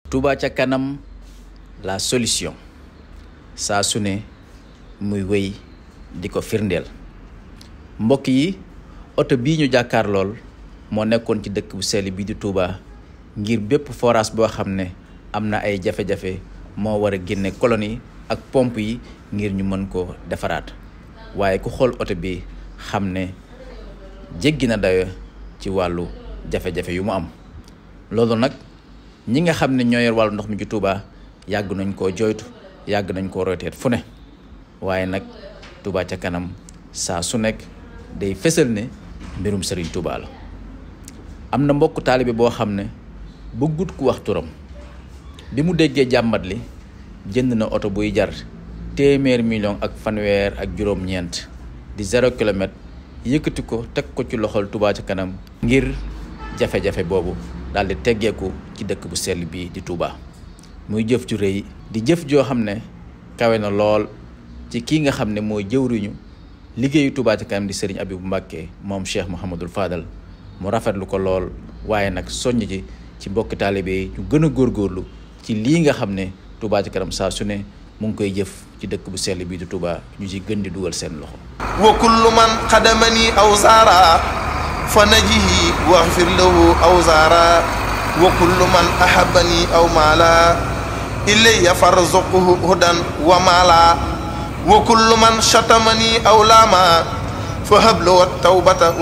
Touba ca kanam la solution saa su ne muy wéy di ko firndeel mbokk yi oto bii ñu jàkkaar lool moo nekkoon ci dëkk bu sell bii di Touba ngir bépp forage boo xam ne am na ay jafe-jafe moo war a génne colonie ak pompe yi ngir ñu mën ko defaraat waaye ku xool oto bi xam ne jéggi na dayo ci wàllu jafe-jafe yu mu am loolu nag ñi nga xam ne ñoo yor wàllu ndox mi ci Touba yàgg nañ koo jooytu yàgg nañ koo royteet fu ne waaye nag Touba ca kanam saa su nekk day fësal ne mbirum Serigne Touba la. am na mbokk taalibe boo xam ne bëggut ku wax turam bi mu déggee jàmbat li jënd na oto buy jar téeméer million ak fanweer ak juróom-ñeent di 0 kilomètre yëkkati ko teg ko ci loxol Touba ca kanam ngir jafe-jafe boobu daal di teggeeku ci dëkk bu sell bii di Touba. muy jëf ju rëy di jëf joo xam ne kawe na lool ci kii nga xam ne mooy jëwriñu liggéeyu Touba ca kanam di Serigne Abibou Mbacké moom Cheikh Mouhamadul Fadal mu rafetlu ko lool waaye nag soññ ci mbokki taalibe yi ñu gën a góorgóorlu ci lii nga xam ne Touba ca kanam saa su ne mu ngi koy jëf ci dëkk bu sell bii di Touba ñu ci gën di dugal seen loxo. wa kullu man xadamani aw zaara fa najihi waxfir lahu aw zaara wa kullu man ahabani aw maala ilayya farzuqhu hudan wa maala wa kullu man shatamani aw laama fa hablu wat tawbata